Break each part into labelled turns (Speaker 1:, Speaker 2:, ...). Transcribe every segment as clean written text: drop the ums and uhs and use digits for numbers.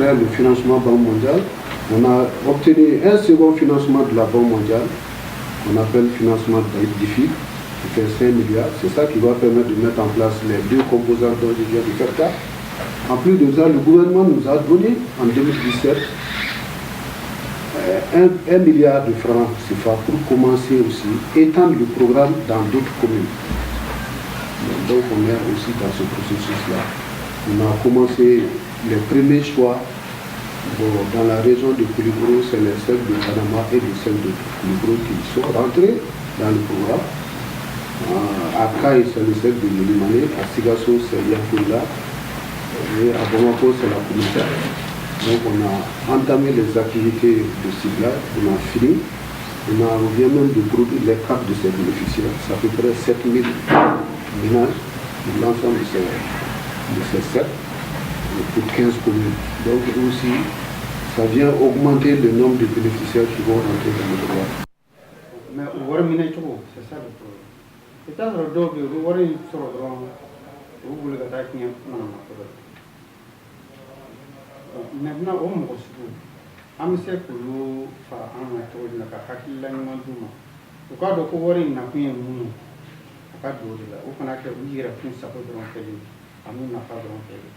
Speaker 1: travers le financement Banque mondiale. On a obtenu un second financement de la Banque mondiale, qu'on appelle financement DFID, qui fait 5 milliards. C'est ça qui va permettre de mettre en place les deux composantes dont je viens de faire cas. En plus de ça, le gouvernement nous a donné en 2017 1 milliard de francs CFA pour commencer aussi, étendre le programme dans d'autres communes. Donc on est aussi dans ce processus-là. On a commencé les premiers choix. Bon, dans la région de Koulikoro, c'est les cercles de Panama et les cercles de Koulikoro qui sont rentrés dans le programme. À Kayes, c'est le cercle de Yelimane. À Sikasso, c'est Yanfolila. Et à Bamako, c'est la communauté. Donc on a entamé les activités de ciblage, on a fini. On vient même de produire les cartes de ces bénéficiaires. C'est à peu près 7000 ménages pour l'ensemble de ces cercles, pour 15 communes. Donc aussi, ça vient augmenter le nombre de bénéficiaires qui vont rentrer dans le programme.
Speaker 2: Mais o wari minɛ cogo, c'est ça le problème. I t'a sɔrɔ dɔw bɛ yen, u bɛ wari in sɔrɔ dɔrɔn, u b'u boli ka taa tiɲɛ manamana ko dɔ la. Maintenant, o mɔgɔ sugu, an bɛ se k'olu fara an kan cogo jumɛn ka hakilila ɲuman d'u ma, u k'a dɔn ko wari in nakun ye mun ye, a ka don o de la, u kana kɛ u yɛrɛ kun sago dɔrɔn kɛlen ani nafa dɔrɔn kɛlen.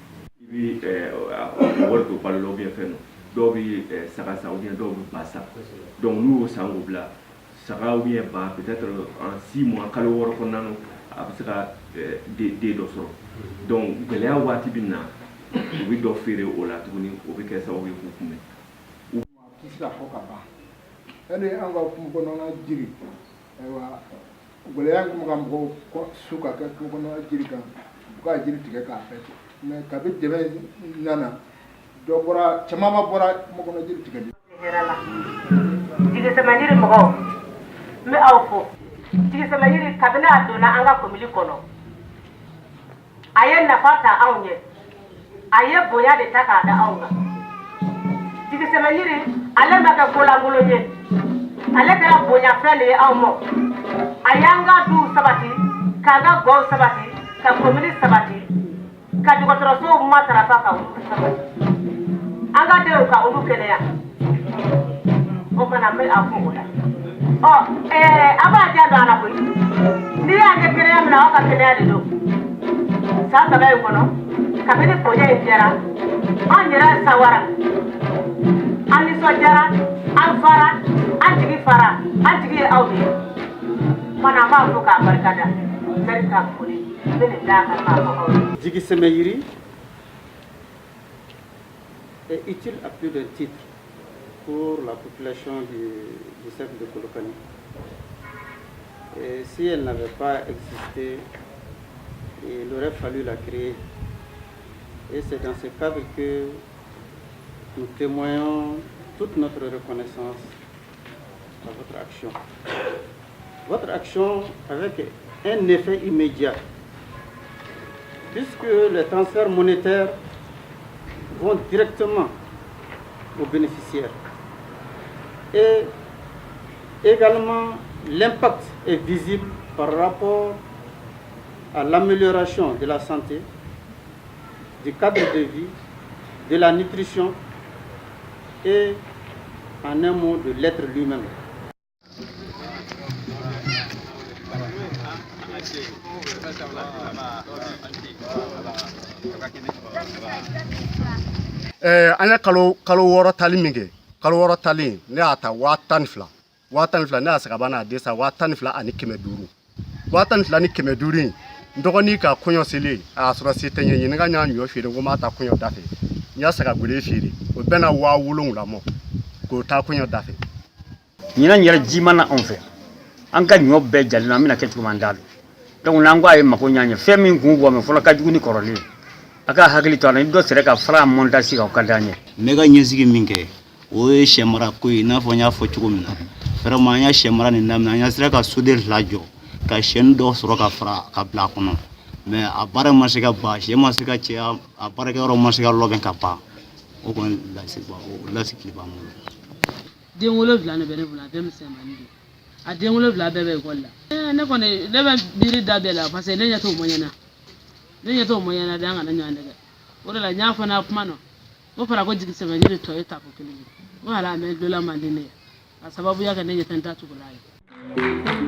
Speaker 3: I bɛ wari don balo la ou bien fɛn dɔ, dɔw bɛ saga san ou bien dɔw bɛ ba san. Donc n'u y'o san k'o bila, saga ou bien ba, peut-être en 6 mois, kalo 6 kɔnɔna na, a bɛ se ka den dɔ sɔrɔ. Donc gɛlɛya waati bɛ na, u bɛ dɔ feere o la tuguni, o bɛ kɛ sababu ye k'u kunbɛn.
Speaker 4: A tɛ se ka fɔ ka ban. Yanni an ka kungo kɔnɔna jiri, ayiwa, gɛlɛya min ka mɔgɔw su ka kɛ kungo kɔnɔna jiri kan, u ka jiri tigɛ k'a bɛɛ tigɛ. Mais kabi dɛmɛ nana, dɔ bɔra, caman ma bɔra kungo kɔnɔ jiri tigɛli.
Speaker 5: Hɛrɛ la, jigisɛmɛyiri mɔgɔw, n bɛ aw fo. Jigisɛmɛyiri, kabini a donna an ka komini kɔnɔ, a ye nafa ta anw ye, a ye bonya de ta k'a da anw kan. Jigisɛmɛyiri, ale ma kɛ kolankolon ye, ale kɛra bonyafɛn de ye anw ma. A y'an ka duw sabati, k'an ka gɔw sabati, ka komini sabati, ka dɔgɔtɔrɔsow matarafa, ka olu sabati, an ka denw ka olu kɛnɛya. O fana, n bɛ a fo o la. Ɔ ɛɛ, an b'a diya don a la koyi. N'i y'a kɛ kɛnɛya min na, aw ka kɛnɛya de don. San 3 in kɔnɔ, kabini bonya in kɛra, an yɛrɛ sawara, an nisɔndiyara, an fara, an jigi fara, an jigi ye aw de ye fana. An b'a fɔ k'a barika da. Mɛri ka foli, n bɛ nin d'a kan k'a fɔ aw ye.
Speaker 2: Jigisɛmɛyiri est utile à plus d'un titre pour la population du cercle de Kolokani. Et si elle n'avait pas existé, il aurait fallu la créer. Et c'est dans ce cadre que nous témoignons toute notre reconnaissance à votre action. Votre action avec un effet immédiat, puisque les transferts monétaires vont directement aux bénéficiaires. Et également, l'impact est visible par rapport à l'amélioration de la santé, du cadre de vie, de la nutrition et, en un mot, de l'être lui-même.
Speaker 6: An ye kalo 6 tali min kɛ, kalo 6 tali, ne y'a ta 12,000, 12,000. Ne y'a sagaba n'a den san 12,500. 12,500 in, n dɔgɔnin ka kɔɲɔ selen, a y'a sɔrɔ se tɛ n ye, ɲininka n y'a ɲɔ feere ko n b'a ta kɔɲɔ da fɛ. N y'a saga gole feere, o bɛnna 70,000 ma k'o taa kɔɲɔ da fɛ.
Speaker 7: Ɲinan yɛrɛ, ji ma na anw fɛ, an ka ɲɔ bɛɛ jalen, an bɛna kɛ cogo min, an t'a dɔn. Donc n'an ko a ye mako ɲ'an ye, fɛn min kun bɔ mɛ fɔlɔ ka jugu ni kɔrɔlen ye, a ka hakili to a la. Ni dɔ sera ka fara montage kan, o ka d'an ye.
Speaker 8: N bɛ ka ɲɛsigi min kɛ, o ye sɛ mara ko ye. I n'a fɔ n y'a fɔ cogo min na, vraiment an ya sɛ mara nin daminɛ, an ya sera ka soden fila jɔ ka sɛni dɔ sɔrɔ ka fara ka bila a kɔnɔ, mais a baara ma se ka ban, sɛ ma se ka cɛya, a baarakɛyɔrɔ ma se ka labɛn ka ban. O kɔni o lasigi b'an bolo.
Speaker 9: Den 7 de bɛ ne bolo, a bɛɛ misɛnmanin de. A den 7 bɛɛ bɛ ekɔli la. Ne kɔni, ne bɛ miiri da bɛɛ la, parce que ne ɲɛ t'o mɔɲɛ na, ne ɲɛ t'o mɔɲɛ na de. An kana ɲɔgɔn nɛgɛ. O de la n y'a fɔ n'a kuma nɔ. O fɔra ko jigi sɛmɛ yiri tɔ ye tako kelen ye. N ko ala mɛ lola man di ne ye. Ka sababuya kɛ ne ɲɛ tɛ n ta cogo la ye.